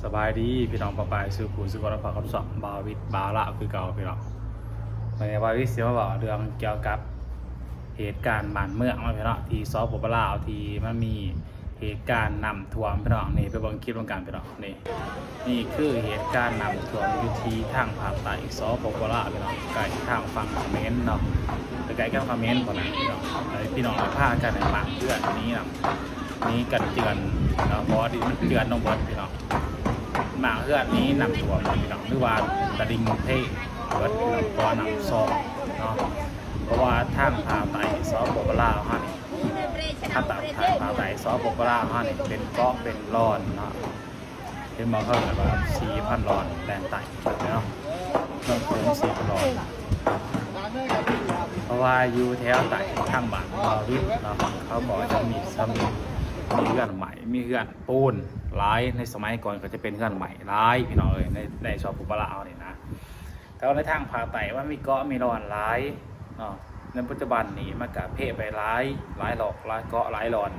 ສະບາຍດີພີ່ນ້ອງປ້າປາຍສູ່ຜູ້ສູ່ຄົນ ພົບກັບຊ່ອງບ່າວວິດບ່າວລາວຄືເກົ່າພີ່ນ້ອງ. ມື້ນີ້ບ່າວວິດຊິມາເວົ້າເລື່ອງກ່ຽວກັບເຫດການບ້ານເມືອງເນາະພີ່ນ້ອງ ທີ່ ສປປ ລາວ ທີ່ມັນມີເຫດການນ້ຳຖ້ວມພີ່ນ້ອງ. ນີ້ໄປເບິ່ງຄລິບນຳກັນພີ່ນ້ອງ. ນີ້ ນີ້ຄືເຫດການນ້ຳຖ້ວມຢູ່ທີ່ທາງພາກໃຕ້ ສປປ ລາວ ພີ່ນ້ອງ ໃກ້ທາງຝັ່ງຂະເໝນເນາະ ໃກ້ໆກັບຂະເໝນພຸ້ນນະພີ່ນ້ອງ. ໃຫ້ພີ່ນ້ອງພາກັນໃຫ້ໝາກເຮືອນໜີນຳ ໜີກັນເຈື່ອນເນາະ ເພາະວ່າດິນມັນເຈື່ອນລົງເບິດພີ່ນ້ອງ. ໝາກເຮືອນໜີນ້ຳຖ້ວມພີ່ນ້ອງ ຫຼືວ່າຕະລິ່ງເພເບິດພີ່ນ້ອງ ເພາະວ່ານ້ຳຊອກເນາະ. ເພາະວ່າທາງພາກໃຕ້ ສປປ ລາວ ເຮົານີ້ ທາງພາກໃຕ້ ສປປ ລາວ ເຮົານີ້ ເປັນເກາະເປັນລອນເນາະ. ເຫັນບໍ່ ເຂົາເອີ້ນວ່າສີ່ພັນລອນແດນໃຕ້ເນາະ ເມືອງໂຂງສີ່ພັນລອນ. ເພາະວ່າຢູ່ແຖວໃຕ້ທາງບ້ານບ່າວວິດເນາະ ເຂົາກໍຈະມີຊຳ ມີເຮືອນໄມ້ ມີເຮືອນປູນຫຼາຍ. ໃນສະໄໝກ່ອນກໍຈະເປັນເຮືອນໄມ້ຫຼາຍພີ່ນ້ອງເອີຍ ໃນ ໃນ ສປປ ລາວ ເຮົານີ້ນະ. ແຕ່ວ່າໃນທາງພາກໃຕ້ມັນມີເກາະມີລອນຫຼາຍເນາະ. ໃນປັດຈຸບັນນີ້ມັນກະເພໄປຫຼາຍ ຫຼາຍລອກ ຫຼາຍເກາະ ຫຼາຍລອນ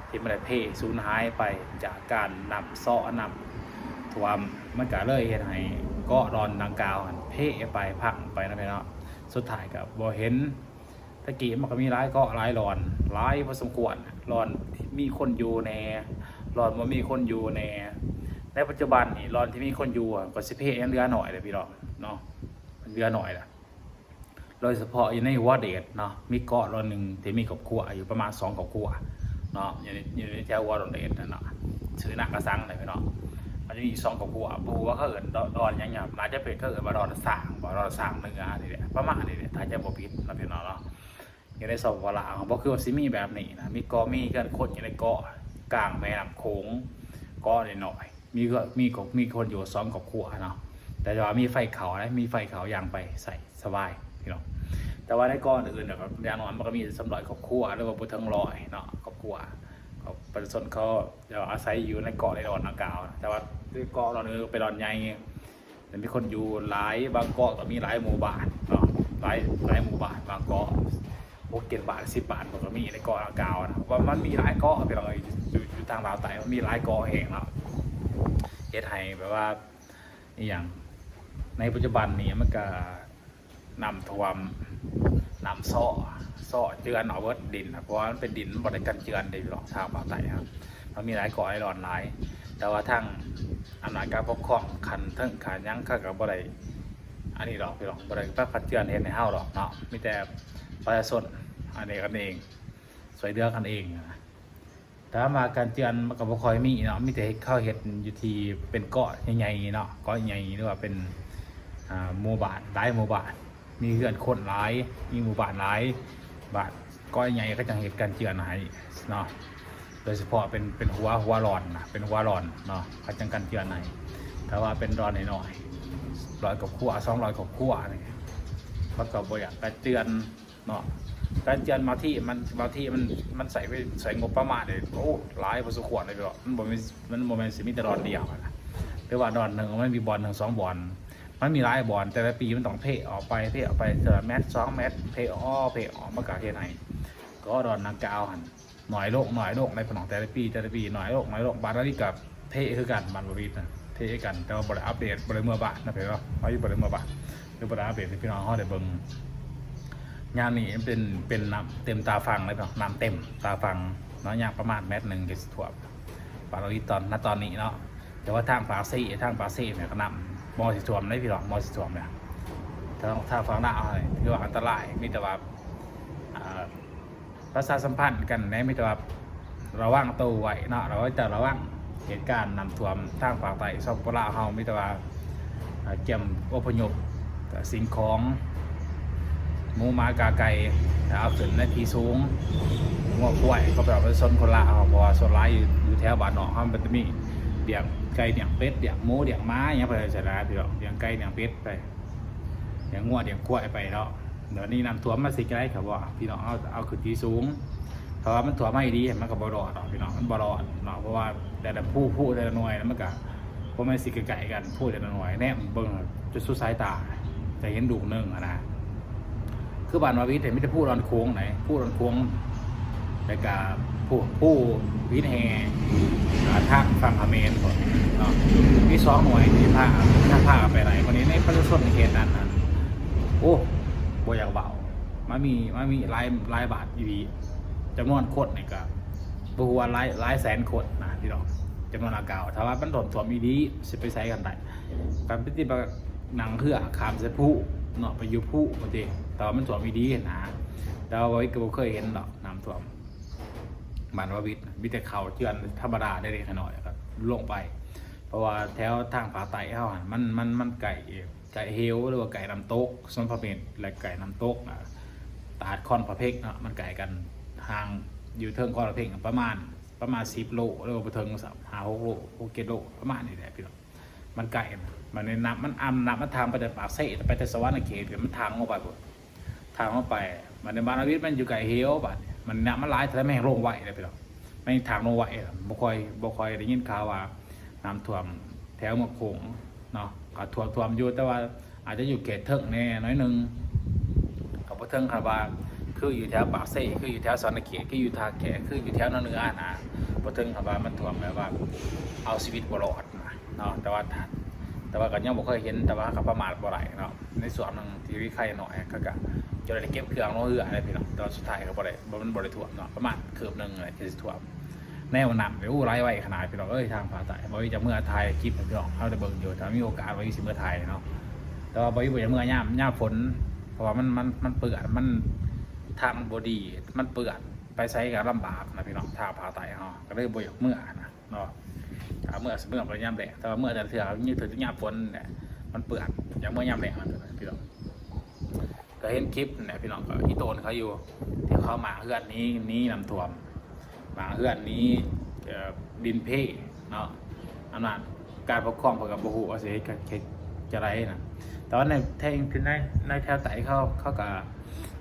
ທີ່ມັນໄດ້ເພສູນຫາຍໄປຈາກການນ້ຳເຊາະ ນ້ຳຖ້ວມ. ມັນກະເລີຍເຮັດໃຫ້ເກາະລອນດັ່ງກ່າວຫັ້ນເພໄປ ພັງໄປນະພີ່ນ້ອງ. ສຸດທ້າຍກະບໍ່ເຫັນ. ແຕ່ກີ້ມັນກະມີຫຼາຍເກາະ ຫຼາຍລອນ ຫຼາຍພໍສົມຄວນ ລອນທີ່ມີຄົນຢູ່ແດ່ ລອນບໍ່ມີຄົນຢູ່ແດ່. ໃນປັດຈຸບັນນີ້ ລອນທີ່ມີຄົນຢູ່ກໍຊິເພຍັງເຫຼືອໜ້ອຍແຫຼະພີ່ນ້ອງເນາະ ເຫຼືອໜ້ອຍລະ. ໂດຍສະເພາະຢູ່ໃນຫົວເດດເນາະ ມີເກາະລອນໜຶ່ງທີ່ມີຄອບຄົວຢູ່ປະມານສອງຄອບຄົວເນາະ ຢູ່ໃນ ຢູ່ໃນແຖວຫົວດອນເດດນັ້ນເນາະ ຊື່ນາກະສັງນະພີ່ນ້ອງ. ມັນຈະມີສອງຄອບຄົວ ບໍ່ຮູ້ວ່າເຂົາເອີ້ນດອນ ດອນຫຍັງ ໜ້າຈະເປັນ ເຂົາເອີ້ນວ່າດອນຊ້າງບໍ ດອນຊ້າງເໜືອນີ້ແຫຼະ ປະມານນີ້ແຫຼະ ຖ້າຈະບໍ່ຜິດເນາະພີ່ນ້ອງເນາະ. ຢູ່ໃນ ສປປ ລາວ ບໍ່ຄືວ່າຊິມີແບບນີ້ນະ ມີເກາະ ມີເຮືອນຄົນຢູ່ໃນເກາະກາງແມ່ນ້ຳໂຂງ ເກາະນ້ອຍໆ ມີເຮືອນ ມີຄົນ ມີຄົນຢູ່ສອງຄອບຄົວເນາະ. ແຕ່ວ່າມີໄຟເຂົ້ານະ ມີໄຟເຂົ້າ ຍ່າງໄປໃຊ້ສະບາຍພີ່ນ້ອງ. ແຕ່ວ່າໃນເກາະອື່ນໆ ກໍຢ່າງໜ້ອຍມັນກໍມີສາມຮ້ອຍຄອບຄົວ ຫຼືວ່າບໍ່ເຖິງຮ້ອຍເນາະ ຄອບຄົວ ກໍປະຊາຊົນເຂົາອາໄສຢູ່ໃນເກາະໃນດອນດັ່ງກ່າວ. ແຕ່ວ່າເກາະດອນອື່ນໄປດອນໃຫຍ່ ແລ້ວມີຄົນຢູ່ຫຼາຍ ບາງເກາະກໍມີຫຼາຍໝູ່ບ້ານເນາະ ຫຼາຍ ຫຼາຍໝູ່ບ້ານ ບາງເກາະຫົກເຈັດບ້ານ ສິບບ້ານ ມັນກໍມີໃນເກາະດັ່ງກ່າວນະ. ເພາະວ່າມັນມີຫຼາຍເກາະພີ່ນ້ອງເອີຍ ຢູ່ ຢູ່ທາງລາວໃຕ້ມັນມີຫຼາຍເກາະແຮງເນາະ ເຮັດໃຫ້ແບບວ່າ ອີ່ຫຍັງ ໃນປັດຈຸບັນນີ້ມັນກະນ້ຳຖ້ວມ ນ້ຳເຊາະ ເຊາະເຈື່ອນເອົາເບິດດິນນະ ເພາະວ່າມັນເປັນດິນ ມັນບໍ່ໄດ້ກັນເຈື່ອນເດ້ພີ່ນ້ອງ. ທາງພາກໃຕ້ຫັ້ນ ມັນມີຫຼາຍເກາະຫຼາຍລອນຫຼາຍ ແຕ່ວ່າທາງອຳນາດການປົກຄອງຂັ້ນເທິງ ຂັ້ນຫຍັງ ເຂົາກໍບໍ່ໄດ້ອັນນີ້ດອກພີ່ນ້ອງ ບໍ່ໄດ້ມາກັນເຈື່ອນເຮັດໃຫ້ເຮົາດອກເນາະ ມີແຕ່ປະຊາຊົນອັນນີ້ກັນເອງ ຊ່ວຍເຫຼືອກັນເອງນະ. ຖາມວ່າການເຈື່ອນມັນກໍບໍ່ຄ່ອຍມີເນາະ ມີແຕ່ເຂົາເຮັດຢູ່ທີ່ເປັນເກາະໃຫຍ່ໆເນາະ ເກາະໃຫຍ່ ຫຼືວ່າເປັນ ອ່າ ໝູ່ບ້ານ ຫຼາຍໝູ່ບ້ານ ມີເຮືອນຄົນຫຼາຍ ມີໝູ່ບ້ານຫຼາຍ ບ້ານເກາະໃຫຍ່ ເຂົາຈັ່ງເຮັດການເຈື່ອນໃຫ້ເນາະ. ໂດຍສະເພາະເປັນ ເປັນຫົວ ຫົວລອນນະ ເປັນຫົວລອນເນາະ ເຂົາຈັ່ງການເຈື່ອນໃຫ້. ຖ້າວ່າເປັນລອນນ້ອຍໆ ຮ້ອຍຄອບຄົວ ສອງຮ້ອຍຄອບຄົວນີ້ ມັນກໍບໍ່ຢາກການເຈື່ອນ ເນາະ ການເຈື່ອນບາງທີມັນ ບາງທີມັນ ມັນໃຊ້ ໃຊ້ງົບປະມານໄດ້ ໂອ້ ຫຼາຍພໍສົມຄວນເລີຍເນາະ. ມັນບໍ່ແມ່ນ ມັນບໍ່ແມ່ນຊິມີແຕ່ດອນດຽວນະ ຫຼືວ່າດອນໜຶ່ງ ມັນມີບ່ອນໜຶ່ງສອງບ່ອນ ມັນມີຫຼາຍບ່ອນ ແຕ່ລະປີມັນຕ້ອງເພອອກໄປ ເພອອກໄປເທື່ອລະແມັດສອງແມັດ ເພອອກ ເພອອກ ມັນກະເຮັດໃຫ້ເກາະດອນດັ່ງກ່າວຫັ້ນ ໜ້ອຍລົງ ໜ້ອຍລົງ ໃນພີ່ນ້ອງ ແຕ່ລະປີ ແຕ່ລະປີ ໜ້ອຍລົງ ໜ້ອຍລົງ. ບາດອັນນີ້ກໍເພຄືກັນ ບ້ານບໍ່ວິດນະ ເພຄືກັນ ແຕ່ວ່າບໍ່ໄດ້ອັບເດດ ບໍ່ໄດ້ເມືອບ້ານນະ ເພວ່າເຮົາຢູ່ ບໍ່ໄດ້ເມືອບ້ານ ຫຼືບໍ່ໄດ້ອັບເດດໃຫ້ພີ່ນ້ອງເຮົາໄດ້ເບິ່ງ. ຍາມນີ້ມັນເປັນ ເປັນນ້ຳເຕັມຕາຝັ່ງເລີຍພີ່ນ້ອງ ນ້ຳເຕັມຕາຝັ່ງເນາະ ຍ່າງປະມານແມັດໜຶ່ງກໍຊິຖ້ວມ ປານນີ້ຕອນ ນະຕອນນີ້ເນາະ. ແຕ່ວ່າທາງປາກເຊ ທາງປາກເຊນີ້ກໍນ້ຳບໍ່ຊິຖ້ວມເດ້ພີ່ນ້ອງ ບໍ່ຊິຖ້ວມແລ້ວ. ທາງ ທາງຝັ່ງລາວນີ້ຖືວ່າອັນຕະລາຍ ມີແຕ່ວ່າ ອ່າ ປະຊາສຳພັນກັນແດ່ ມີແຕ່ວ່າລະວັງໂຕໄວ້ເນາະ ລະວັງ ເຈົ້າລະວັງເຫດການນ້ຳຖ້ວມທາງພາກໃຕ້ ສປປ ລາວເຮົາ ມີແຕ່ວ່າ ອ່າ ກຽມອົບພະຍົບສິ່ງຂອງ ໝູໝາກາໄກ່ ເອົາຂຶ້ນໃນທີ່ສູງ ງົວຄວາຍ ກໍແປວ່າປະຊາຊົນຄົນລາວເຮົາ ເພາະວ່າສ່ວນຫຼາຍຢູ່ ຢູ່ແຖວບ້ານນອກເຮົາ ມັນຈະມີລ້ຽງໄກ່ລ້ຽງເປັດ ລ້ຽງໝູ ລ້ຽງໝາ ອີ່ຫຍັງໄປຊັ້ນນະພີ່ນ້ອງ ລ້ຽງໄກ່ລ້ຽງເປັດໄປ ລ້ຽງງົວລ້ຽງຄວາຍໄປເນາະ. ດຽວນີ້ນ້ຳຖ້ວມມາຊິຈັ່ງໃດ ເຂົາວ່າພີ່ນ້ອງເຮົາເອົາຂຶ້ນທີ່ສູງ ເພາະວ່າມັນຖ້ວມມາອີ່ຫຼີ ມັນກໍບໍ່ລອດດອກພີ່ນ້ອງ ມັນບໍ່ລອດເນາະ. ເພາະວ່າແຕ່ລະພູ ພູແຕ່ລະໜ່ວຍ ມັນກໍບໍ່ແມ່ນຊິໃກ້ໆກັນ ພູແຕ່ລະໜ່ວຍ ແນມເບິ່ງຈົນສຸດສາຍຕາ ຈະເຫັນລູກໜຶ່ງຫັ້ນນະ. ຄືບ້ານວາວິດນີ້ມີແຕ່ພູດອນໂຂງໃດ ພູດອນໂຂງ ແລ້ວກະພູ ພູວິດແຮ່ ອ່າ ທາງຝັ່ງຂະເໝນພຸ້ນເນາະ. ສອງໜ່ວຍທີ່ພາ ພາກັນໄປໄລ່ ບັດນີ້ໃນປະຊາຊົນໃນເຂດນັ້ນນັ້ນ ໂອ້ ບໍ່ຢາກເວົ້າ ມັນມີ ມັນມີຫຼາຍ ຫຼາຍບາດອີ່ຫຼີ ຈຳນວນຄົນນີ້ກໍບໍ່ຮູ້ວ່າຫຼາຍ ຫຼາຍແສນຄົນນະພີ່ນ້ອງ ຈຳນວນດັ່ງກ່າວ. ຖ້າວ່າມັນຖ້ວມ ຖ້ວມອີ່ຫຼີ ຊິໄປໃສກັນໄດ້? ກໍໄປຕິດວ່ານັ່ງເຮືອຂ້າມໃສ່ພູເນາະ ໄປຢູ່ພູພຸ້ນຕິ ຖ້າວ່າມັນຖ້ວມອີ່ຫຼີຫັ້ນນະ. ແຕ່ວ່າເຮົາກໍບໍ່ເຄີຍເຫັນດອກນ້ຳຖ້ວມ ບ້ານວາວິດ ມີແຕ່ເຂົ້າເຈື່ອນທຳມະດາເລັກໆນ້ອຍໆ ແລ້ວກໍລົງໄປ ເພາະວ່າແຖວທາງພາກໃຕ້ເຮົາຫັ້ນ ມັນ ມັນ ມັນໃກ້ ໃກ້ເຫວ ຫຼືວ່າໃກ້ນ້ຳຕົກສວນພະເມັດ ແລະ ໃກ້ນ້ຳຕົກ ອາ ຕາດຄອນພະເພັກເນາະ ມັນໃກ້ກັນ ຫ່າງຢູ່ເທິງຄອນພະເພັກປະມານ ປະມານສິບໂລ ຫຼືວ່າບໍ່ເຖິງຊ້ຳ ຫ້າຫົກໂລ ຫົກເຈັດໂລ ປະມານນີ້ແຫຼະພີ່ນ້ອງ. ມັນໃກ້ນະ ມັນໃນນ້ຳ ມັນອຳນ້ຳ ມັນທາງໄປແຕ່ປາກເຊ ໄປແຕ່ສະຫວັນນະເຂດ ມັນທາງລົງໄປພຸ້ນ ທາງລົງໄປ. ບັດນີ້ບ້ານອາວິດມັນຢູ່ໃກ້ເຫວ ບາດນີ້ມັນນ້ຳມັນຫຼາຍ ແຕ່ມັນແຮ່ງລົງໄວເດ້ພີ່ນ້ອງ ມັນທາງລົງໄວ. ບໍ່ຄ່ອຍ ບໍ່ຄ່ອຍໄດ້ຍິນຂ່າວວ່ານ້ຳຖ້ວມແຖວເມືອງໂຂງເນາະ ກໍຖ້ວມ ຖ້ວມຢູ່ ແຕ່ວ່າອາດຈະຢູ່ເຂດເທິງແດ່ໜ້ອຍໜຶ່ງ ກໍບໍ່ເຖິງຂະໜາດວ່າຄືຢູ່ແຖວປາກເຊ ຄືຢູ່ແຖວສະຫວັນນະເຂດ ຄືຢູ່ທ່າແຂກ ຄືຢູ່ແຖວນອກເໜືອຫັ້ນນະ ບໍ່ເຖິງຂະໜາດວ່າມັນຖ້ວມແບບວ່າເອົາຊີວິດບໍ່ລອດ ນະເນາະ. ແຕ່ວ່າ ແຕ່ວ່າກໍຍັງບໍ່ເຄີຍເຫັນ ແຕ່ວ່າກໍປະໝາດບໍ່ໄດ້ເນາະ. ໃນຊ່ວງໜຶ່ງທີ່ວິໄຄນ້ອຍ ເຂົາກໍຈົນໄດ້ເກັບເຄື່ອງລົງເຮືອເດ້ພີ່ນ້ອງ ແຕ່ວ່າສຸດທ້າຍກໍບໍ່ໄດ້ ບໍ່ ມັນບໍ່ໄດ້ຖ້ວມເນາະ ປະມານຄືບໜຶ່ງແຫຼະທີ່ຊິຖ້ວມ. ແນວນ້ຳນີ້ ໂອ້ ໄຫຼໄວຂະໜາດພີ່ນ້ອງເອີຍ ທາງພາກໃຕ້. ບໍ່ມີຈັກເມືອຖ່າຍຄລິບໃຫ້ພີ່ນ້ອງເຮົາໄດ້ເບິ່ງຢູ່ ຖ້າມີໂອກາດບໍ່ມີຊິເມືອຖ່າຍເນາະ. ແຕ່ວ່າບໍ່ມີ ບໍ່ຢາກເມືອຍາມ ຍາມຝົນ ເພາະວ່າມັນ ມັນ ມັນເປື້ອນ ມັນ ທາງມັນບໍ່ດີ ມັນເປື້ອນ ໄປໃສກໍລຳບາກນະພີ່ນ້ອງ ທາງພາກໃຕ້ເຮົາ ກໍເລີຍບໍ່ຢາກເມືອນະ. ເນາະ ຖ້າເມືອ ເມືອໄປຍາມແລ້ງ ແຕ່ວ່າເມືອແຕ່ລະເທື່ອ ມີເທື່ອຍາມຝົນແຫຼະ ມັນເປື້ອນ ຢາກເມືອຍາມແລ້ງນັ້ນພີ່ນ້ອງ. ກໍເຫັນຄລິບນັ້ນແຫຼະພີ່ນ້ອງ ກໍອີໂຕນເຂົາຢູ່ ທີ່ເຂົາມ້າງເຮືອນໜີ ໜີນ້ຳຖ້ວມ ມ້າງເຮືອນໜີ ເອີ ດິນເພເນາະ. ອຳນາດການປົກຄອງເພິ່ນກໍບໍ່ຮູ້ວ່າຊິເຮັດ ເຮັດຈັ່ງໃດນະ. ແຕ່ວ່າໃນແຖວ ໃນ ໃນແຖວໃຕ້ເຂົາ ເຂົາກໍ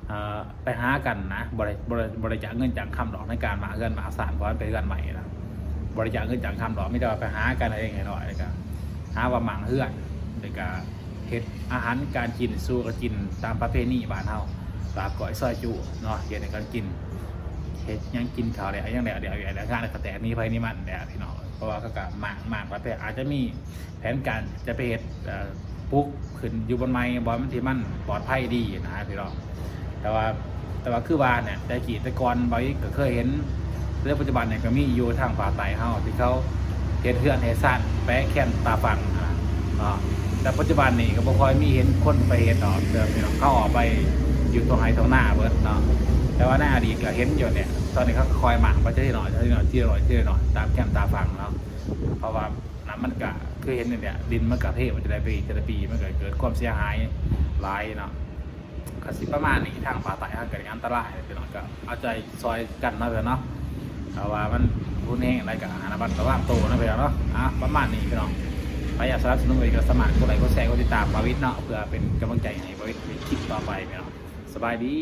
ເອີ ໄປຫາກັນນະ ບໍ່ໄດ້ ບໍ່ໄດ້ ບໍ່ໄດ້ຈ້າງເງິນຈ້າງຄຳດອກ ໃນການມ້າງເຮືອນມ້າງຊານ ເພາະມັນເປັນເຮືອນໄມ້ນະ ບໍ່ໄດ້ຈ້າງເງິນຈ້າງຄຳດອກ ມີແຕ່ວ່າໄປຫາກັນເອງໜ້ອຍໆ ແລ້ວກະຫາວ່າມ້າງເຮືອນ ແລ້ວກະເຮັດອາຫານການກິນສູ່ກັນກິນຕາມປະເພນີບ້ານເຮົາ ລາບກ້ອຍຊອຍຈຸເນາະ ເຮັດໃຫ້ກັນກິນ ເຮັດຫຍັງກິນເຂົ້າແລ້ວ ຫຍັງແລ້ວ ແລ້ວ ແລ້ວ ງານກໍແຕກໜີໃຜໜີມັນແຫຼະພີ່ນ້ອງ. ເພາະວ່າເຂົາກະມ້າງ ມ້າງປະເພດ ອາດຈະມີ ແຜນການຈະໄປເຮັດ ເອີ ປຸກຂຶ້ນຢູ່ບ່ອນໃໝ່ ບ່ອນທີ່ມັນປອດໄພດີນະພີ່ນ້ອງ. ແຕ່ວ່າ ແຕ່ວ່າຄືວ່າແຫຼະ ແຕ່ກີ້ແຕ່ກ່ອນ ບ່າວອິດກໍເຄີຍເຫັນ ແຕ່ປັດຈຸບັນນີ້ກໍມີຢູ່ທາງພາກໃຕ້ເຮົາ ທີ່ເຂົາເຮັດເຮືອນເຮັດຊານ ແປະແຄມຕາຝັ່ງນະເນາະ. ແຕ່ປັດຈຸບັນນີ້ກໍບໍ່ຄ່ອຍມີເຫັນຄົນໄປເຮັດດອກເດີພີ່ນ້ອງ ເຂົາອອກໄປຢູ່ທົ່ງໄຮ່ທົ່ງນາເບິດເນາະ. ແຕ່ວ່າໃນອະດີດກໍເຫັນຢູ່ແຫຼະ ຕອນນີ້ເຂົາກໍຄ່ອຍມ້າງໄປເທື່ອໜ້ອຍ ເທື່ອໜ້ອຍ ທີລະໜ້ອຍ ທີລະໜ້ອຍ ຕາມແຄມຕາຝັ່ງເນາະ. ເພາະວ່າ ນ້ຳມັນກະຄືເຫັນນີ້ແຫຼະ ດິນມັນກະເພ ມັນຈະໄດ້ໄປອີກ ແຕ່ລະປີມັນກະເກີດຄວາມເສຍຫາຍຫຼາຍເນາະ. ກະຊິປະມານນີ້ ທາງພາກໃຕ້ເຮົາກະຍັງອັນຕະລາຍພີ່ນ້ອງ ກະເອົາໃຈຊ່ອຍກັນເນາະ ເພື່ອນເນາະ. ຖ້າວ່າມັນຮຸນແຮງໃດກະລະມັດລະວັງໂຕເນາະ ເພື່ອນເນາະ. ອ່າ ປະມານນີ້ພີ່ນ້ອງ ໃຜຢາກສະໜັບສະໜູນກະສາມາດກົດໄລກ໌ ກົດແຊ ກົດຕິດຕາມບ່າວອິດເນາະ ເພື່ອເປັນກຳລັງໃຈໃຫ້ບ່າວອິດເຮັດຄລິບຕໍ່ໄປພີ່ນ້ອງ. ສະບາຍດີ.